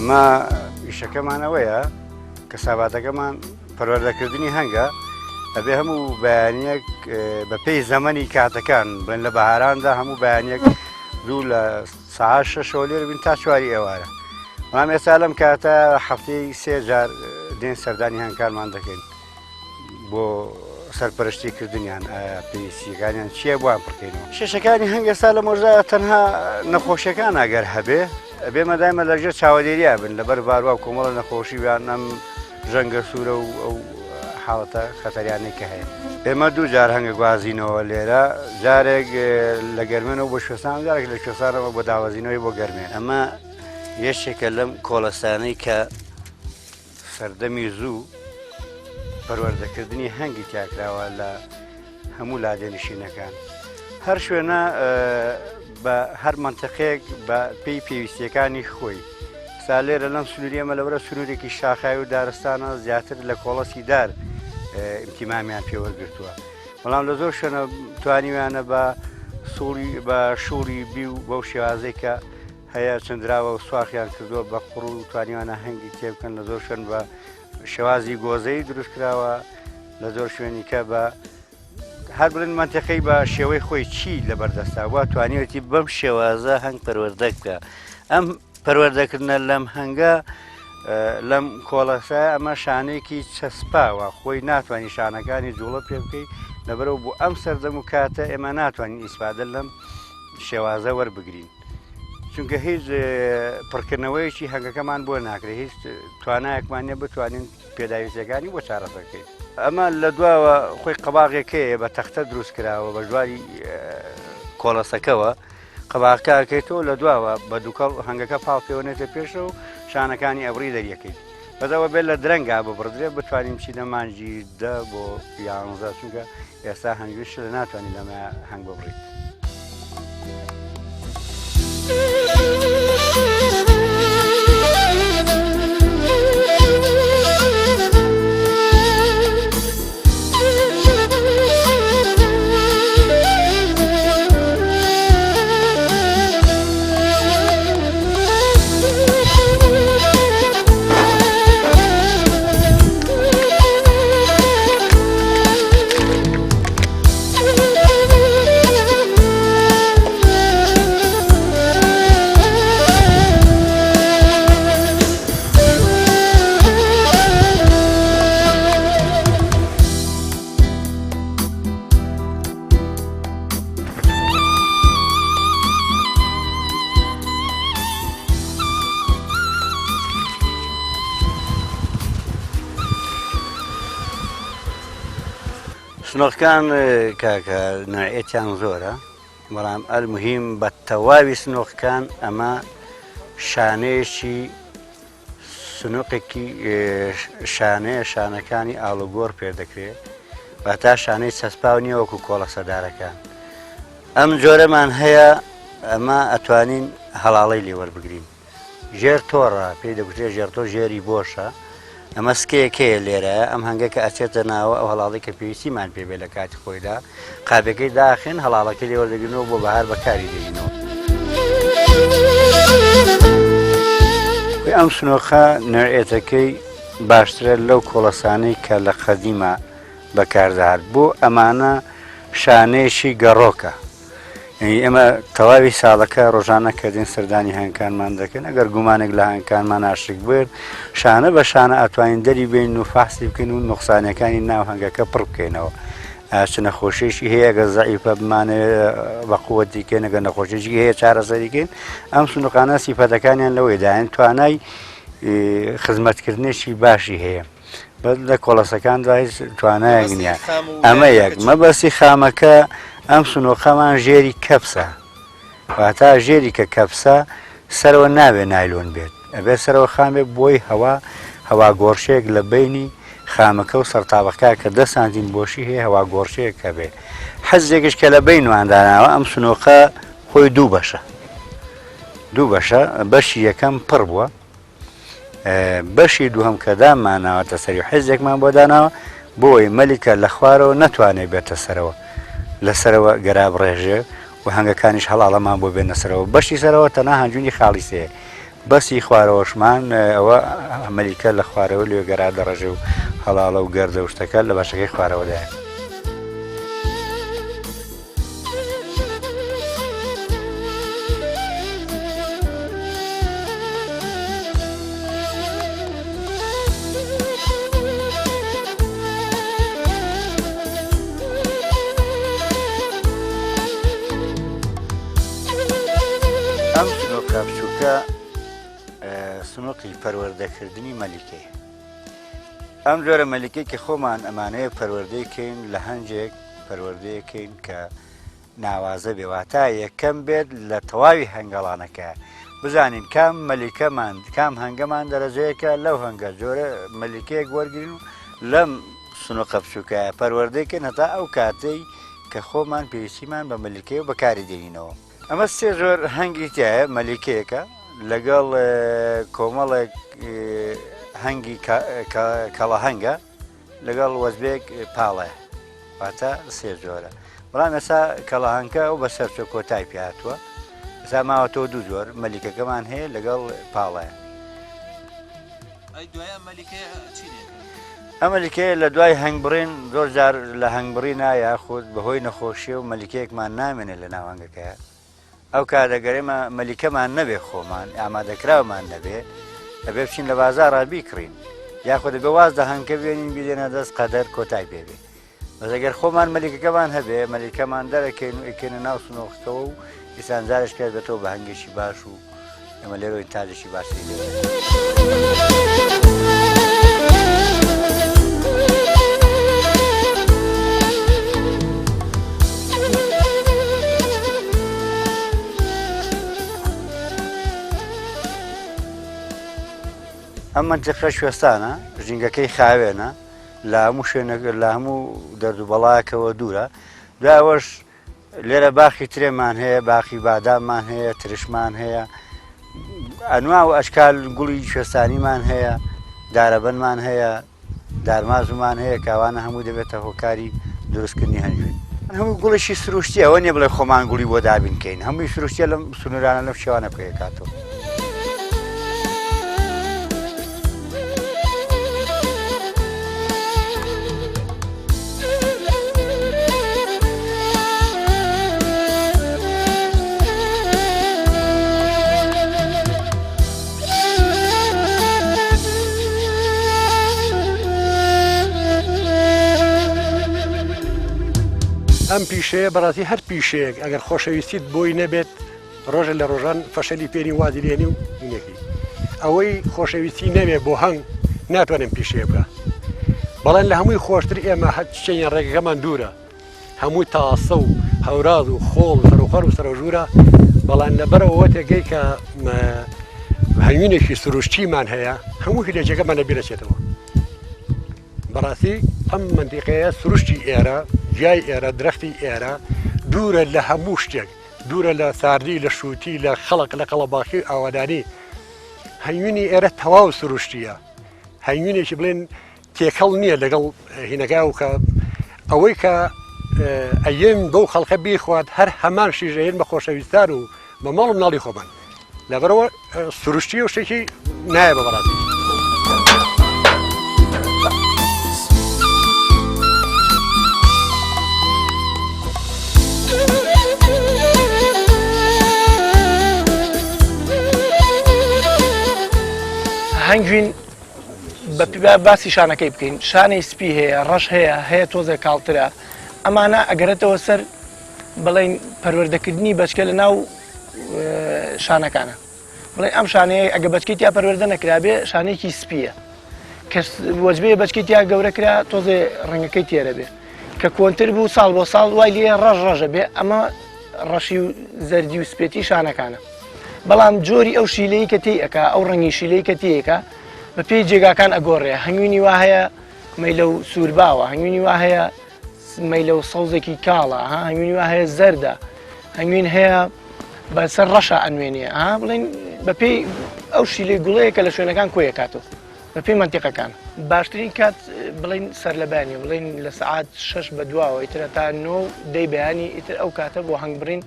ئێمە ئیشەکەمان ئەوەیە کە ساباتەکەمان پەروەردەکردنی هەنگە ئەبێ هەموو بەیانیەک بە پێی زەمەنی کاتەکان بڵێن لە بەهاراندا هەموو بەیانیەک دوو لە سەعات شەشەوە لێرە بین تا چواری ئێوارە بەڵام ئێستا لەم کاتە هەفتەی سێ جار دێن سەردانی هەنکارمان دەکەین بۆ سەرپەرشتی کردنیان ئایا پێویستیەکانیان چییە بۆیان پڕکەینەوە شێشەکانی هەنگ ئێستا لە مۆرزا تەنها نەخۆشیەکان ئەگەر هەبێ ئەبێ مەدایمە لەژێر چاوەدێریا بن لەبەر باروا و کۆمەڵە نەخۆشی ویان ئەم ژەنگە سوورە و ئەو حاڵەتە خەتەریانەی کە هەیە. ئێمە دوو جار هەنگە گوازینەوە لێرە، جارێک لە گەرمێنەوە بۆ کوێستان، جارێک لە کوێستانەوە بۆ داوەزینەوەی بۆ گەرمێن. ئەمە یەکێکە لەم کۆڵەسانەی کە سەردەمی زوو پەروەردەکردنی هەنگی تیاکراوە لە هەموو لادێنشینەکان. هەر شوێنە بە هەر مەنتقەیەک بە پێی پێویستیەکانی خۆی. سا لێرە لەم سنووری ئەمە لەبەرە سنوورێکی شاخاوی و دارستانە زیاتر لە کۆڵەسی دار ئیمتیمامیان پێوەرگرتووە. بەڵام لە زۆر شوێنە توانیویانە بە سوڵی بە شوڵی بی و بەو شێوازەی کە هەیە چندراوە و سواخیان کردووە بە قوڕ و توانیوانە هەنگی تێ بکەن لە زۆر شوێن بە شێوازی گۆزەی دروست کراوە لە زۆر شوێنی کە بە هەر بڵێن مەنتیقەی بە شێوەی خۆی چی لەبەردەستا بووە توانیوێتی بەم شێوازە هەنگ پەروەردە بکە ئەم پەروەردەکردنە لەم هەنگە لەم کۆڵەسە ئەمە شانێکی چەسپاوە خۆی ناتوانانی شانەکانی جوڵە پێ بکەیت لەبەرەوە بۆ ئەم سەردەم و کاتە ئێمە ناتوانین ئیسفادە لەم شێوازە وەربگرین چونکە هیچ پڕکردنەوەیەکی هەنگەکەمان بۆ ناکرێت هیچ توانایەکمان نیە بتوانین پێداویستیەکانی بۆ چارەسەر بکەین. ئەمە لە دواوە خۆی قەباغێکەیە بە تەختە دروست کراوە بە ژواری کۆڵەسەکەوە قەباغەکە ئەکەیتەوە لە دواوە بە دووکەڵ هەنگەکە پاڵ پێوەنێتە پێشەوە و شانەکانی ئەبڕی دەریەکەیت بەدەوە بێت لە درەنگا ببڕدرێت بتوانین بچینە مانگی دە بۆ یانزە چونکە ئێستا هەنگوین شلە ناتوانانی لەمە هەنگ ببڕیت. سنۆخکان کاکە نوعیەتیان زۆرە بەڵام ئەلموهیم بە تەواوی سنۆخکان ئەمە شانەیەکی سنوقێکی شانەیە شانەکانی ئاڵوگۆڕ پێ دەکرێت واتا شانەی چەسپاو نییە وەکو کۆڵە سەدارەکان ئەم جۆرەمان هەیە ئەمە ئەتوانین هەڵاڵەی لێ وەربگرین ژێر تۆڕە پێی دەگوترێت ژێر تۆ ژێری بۆشە ئەمە سکەیەک هەیە لێرە ئەم هەنگە کە ئەچێتە ناوە ئەو هەڵاڵی کە پێویستیمان پێ بێ لە کاتی خۆیدا قابەکەی داخێن هەڵاڵەکەی لێ وەردەگرنەوە بۆ بەهار بەکاری دێنەوە. ئەم سنۆخە نوعێتەکەی باشترە لەو کۆڵەسانەی کە لە قەدیمە بەکاردەهات بۆ ئەمانە شانەیەکی گەڕۆکە یعنی ئێمە تەواوی ساڵەکە ڕۆژانە کە دێن سەردانی هەنکانمان دەکەن ئەگەر گومانێک لە هەنکانمان ئاشک بێت شانە بە شانە ئەتوانین دەری بین و فاسی بکەین و نقصانەکانی ناو هەنگەکە پڕ بکەینەوە چ نەخۆشیێکی هەیە گە زەعیفە بمانەوێت بە قوەتی کەین ئەگەر نەخۆشیێکی هەیە چارەسەریکەین ئەم سندوقانە سیفەتەکانیان لەوەیدایان توانای خزمەتکردنێکی باشی هەیە. بەس لە کۆڵەسەکاندا هیچ توانایەک نییە ئەمە یەک مەبەستی خامەکە ئەم سنوقەمان ژێری کەپسە واتا ژێری کە کەپسە سەرەوە نابێ نایلۆن بێت ئەبێ سەرەوە خام بێت بۆی هەوا هەوا گۆڕشێک لە بینی خامەکە و سەرتابەکە کە دە سانتیم بۆشی هەیە هەوا گۆڕشێک هەبێ حەزێکش کە لە بینوان داناوە ئەم سنوقە خۆی دوو بەشە دوو بەشە بەشی یەکەم پڕ بووە بەشی دووهەم کە دامانناوەتە سەری و حیزێکمان بۆ داناوە بۆی مەلیکە لە خوارەوە نەتوانێت بێتە سەرەوە لەسەرەوە گەرا بڕێژێ و هەنگەکانیش هەڵاڵەمان بۆ بێنە سەرەوە بەشی سەرەوە تەنها هەنجوونی خاڵیسەیە بەسی خوارەوەشمان ئەوە مەلیکە لە خوارەوە لێ گەرا دەڕێژێ و هەڵاڵە و گەردە و شتەکە لە بەشەکەی خوارەوەدایە. ئەم سنووقە بچووکە سنووقی پەروەردەکردنی مەلیکەیە. ئەم جۆرە مەلیکەی کە خۆمان ئەمانەیە پەروەردەی کەین لە هەنجێک پەروەردەیەکەین کە ناوازە بێ واتا یەکەم بێت لە تەواوی هەنگەڵانەکە بزانین کام مەلیکەمان کام هەنگەمان دەرەجەیەکە لەو هەنگە جۆرە مەلیکەیەک وەرگین و لەم سنوقە بچووکە پەروەردەیکەین هەتا ئەو کاتەی کە خۆمان پێویستیمان بە مەلیکەی و بەکاری دێنینەوە. ئەمە سێ جۆر هەنگی تایە مەلیکەیەکە لەگەڵ کۆمەڵێک هەنگی کەڵەهەنگە لەگەڵ وەزبێک پاڵەیە واتە سێ جۆرە بەڵام ئێستا کەڵەهەنگە ئەو بەسەر چۆ کۆتای پێهاتووە ئێستا ماوەتەوە دوو جۆر مەلیکەکەمان هەیە لەگەڵ پاڵەیە. ئەم مەلیکەیە لە دوای هەنگبڕین زۆر جار لە هەنگبڕینا یاخود بەهۆی نەخۆشیە و مەلیکەیەکمان نامێنێت لە ناو هەنگەکەیە ئەو کات ئەگەر ئێمە مەلیکەمان نەبێ خۆمان ئامادەکراومان نەبێ ئەبێ بچین لە بازاڕا بیکڕین یاخود دەبێ واز لە هەنکە بێنین بیدێنە دەست قەدەر کۆتای پێ بێ بەس ئەگەر خۆمان مەلیکەکەمان هەبێ مەلیکەمان دەرەکەین و ئەیکەینە ناو سنۆخەکەوە و ئیسان جارێک پێش بێتەوە بە هەنگێکی باش و ئێمە لێرەوە ئینتاجێکی باشتری لێ ئەم مەنتیقە کوێستانە ژینگەکەی خاوێنە لە هەموو شوێنێک لە هەموو دەرد و بەڵایەکەوە دوورە دوای ئەوەش لێرە باخی ترێمان هەیە باخی باداممان هەیە ترشمان هەیە ئەنوا و ئەشکال گوڵی کوێستانیمان هەیە دارەبەنمان هەیە دارمازومان هەیە کاوانە هەموو دەبێتە هۆکاری دروستکردنی هەنگوین هەموو گوڵێکی سروشتی ئەوە نیە بڵێ خۆمان گوڵی بۆ دابین کەین هەمووی سروشتیە لەم سنوورانە لەم شێوانە پێکاتەوە. ئەم پیشەیە بەڕاستی هەر پیشەیەک ئەگەر خۆشەویستیت بۆی نەبێت ڕۆژە لە ڕۆژان فەشەلی پێنی وازی لێنی و نەکەی ئەوەی خۆشەویستی نەبێ بۆ هەنگ ناتوانێن پیشەیە بکە بەڵێن لە هەمووی خۆشتر ئێمە هەچ ڕێگەکەمان دوورە هەموو تاسە و هەوراز و خۆڵ و سەرۆخەر و سەرۆژوورە بەڵام لەبەرەوە تێگەی کە هەنگوینێکی سروشتیمان هەیە هەموو هیلێکەکەمان لە بیرەچێتەوە بەڕاستی ئەم منتیقەیە سروشتی ئێرە گیای ئێرە درەختی ئێرە دوورە لە هەموو شتێک دوورە لە ساردی لە شووتی لە خەڵک لە قەڵەباخی و ئاوادانی هەنگوینی ئێرە تەواو سروشتیە هەنگوینێکی بڵێن تێکەڵ نییە لەگەڵ هینەکە و کە ئەوەی کە ئەیەن بەو خەڵکە بیخوات هەر هەمان شیژەیەن بە خۆشەویستان و بە ماڵ و مناڵی خۆمان لەبەرەوە سروشتی و شتێکی نایە بە بەڕاستی. هەنگوین باسی شانەکەی بکەین شانەی سپی هەیە ڕەش هەیە هەیە تۆزێک کاڵترە ئەمانە ئەگەرێتەوە سەر بڵین پەروەردەکردنی بەچکە لە ناو شانەکانە بڵێ ئەم شانەیە ئەگە بەچکەی تیا پەروەردە نەکرابێ شانێکی سپیە. کە وەجبەیە بەچکەی تیا گەورە کرا تۆزێ ڕەنگەکەی تێرە بێ کە کۆنتر بوو ساڵ بۆ ساڵ وای لێ ڕەش ڕەژە بێ ئەمە ڕەشی و زەردی و سپێتی شانەکانە بەڵام جۆری ئەو شیلەی کە تێی ئەکا ئەو ڕەنگی شیلەی کە تێیەکە بە پێی جێگاکان ئەگۆڕێ هەنگوینی وا هەیە مەیلە و سوورباوە هەنگوینی وا هەیە مەیلە و سەوزێکی کاڵە ها هەنگوینی وا هەیە زەردە هەنگوین هەیە بەسەر ڕەشە ئەنوێنێ ها بڵێن بەپێی ئەو شیلەی گوڵەیە کە لە شوێنەکان کۆیەکاتەوە بەپێی مەنتیقەکان. باشترین کات بڵێین سەرلەبەیانی بڵێین لە سەعات شەش بە دواوە ئیتر هەتا نۆ و دەی بەیانی ئیتر ئەو کاتە بۆ هەنگ بڕین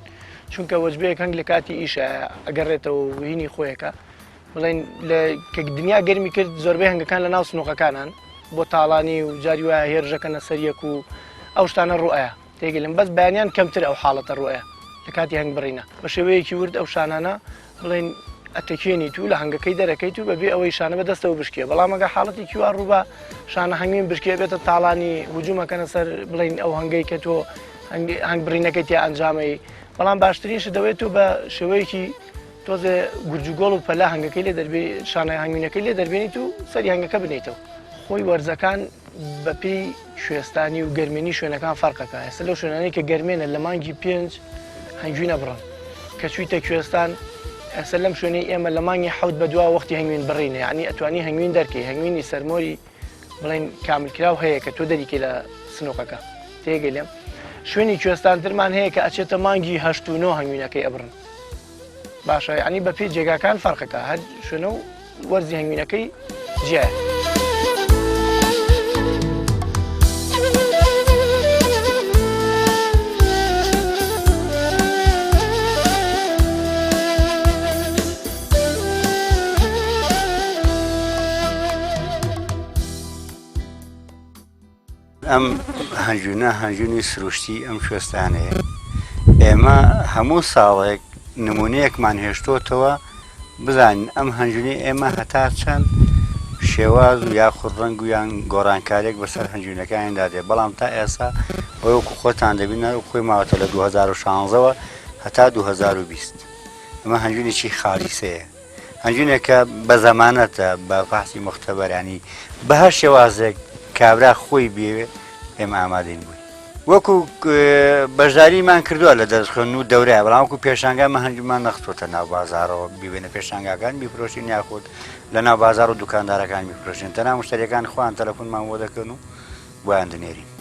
چونکە وەجبەیەک هەنگ لە کاتی ئیشە ئەگەڕێتەوە و هینی خۆیەکە بڵێن لە کە دنیا گەرمی کرد زۆربەی هەنگەکان لە ناو سنوقەکانان بۆ تاڵانی و جاری وایە هێرشەکەنە سەر یەک و ئەو شتانە ڕوئەیە تێگەلم بەس بەیانیان کەمتر ئەو حاڵەتە ڕوئەیە لە کاتی هەنگ بڕینە بە شێوەیەکی ورد ئەو شانانە بڵێن ئەتەکێنیت و لە هەنگەکەی دەرەکەیت و بەبێ ئەوەی شانە بە دەستەوە بشکێ بەڵام ئەگە حاڵەتێکی وا ڕووبا شانە هەنگوین بشکێ بێتە تاڵانی هجوومەکەنە سەر بڵین ئەو هەنگەی کە تۆ هەنگ بڕینەکەی تیا ئەنجامەی بەڵام باشترین شت دەوێت تۆ بە شێوەیەکی تۆزێ گورجوگۆڵ و پەلا هەنگەکەی لێ دەربێ شانە هەنگوینەکەی لێ دەربێنیت و سەری هەنگەکە بنیتەوە خۆی وەرزەکان بەپێی کوێستانی و گەرمێنی شوێنەکان فەرقەکە ئێستا لەو شوێنانەی کە گەرمێنە لە مانگی پێنج هەنگوین ئەبڕن کە چوویتە کوێستان ئێستا لەم شوێنەی ئێمە لە مانگی حەوت بە دوا وەختی هەنگوین بڕینە یعنی ئەتوانی هەنگوین دەرکەی هەنگوینی سەرمۆری بڵێن کاملکراو هەیە کە تۆ دەریکەی لە سنوقەکە تێگەی لێم شوێنی کوێستانترمان هەیە کە ئەچێتە مانگی هەشت و نۆ هەنگوینەکەی ئەبڕن باشە یعنی بە پێی جێگاکان فەرقەکە هەر شوێنە و وەرزی هەنگوینەکەی جیایە. ئەم هەنجوونە هەنجوونی سروشتی ئەم کوێستانەیە. ئێمە هەموو ساڵێک نمونەیەکمان هێشتۆتەوە بزانین ئەم هەنجوونەی ئێمە هەتا چەند شێواز و یاخود ڕەنگ و یان گۆڕانکاریەک بەسەر هەنجوونەکانیدا دێ بەڵام تا ئێستا ئەوەی وەکو خۆتان دەبینن هەر خۆی ماوەتە لە 2016ەوە هەتا 2020 ئەمە هەنجوونێکی خالیسەیە. هەنجوینێکە بە زەمانەتە بە فەحسی موختەبەر یانی بە هەر شێوازێک کابرا خۆی بێوێ ئێمە ئامادەین بووین وەکو بەشداریمان کردووە لە دەرس خوێندن و دەورە بەڵام وەکو پێشانگا مە هەنجومان نەخستۆتە ناو بازارەوە بیبێنە پێشانگاکان بیفرۆشین یاخود لە ناو بازار و دوکاندارەکان بیفرۆشین تەنها مشتریەکان خۆیان تەلەفۆنمان بۆ دەکەن و بۆیان دەنێرین.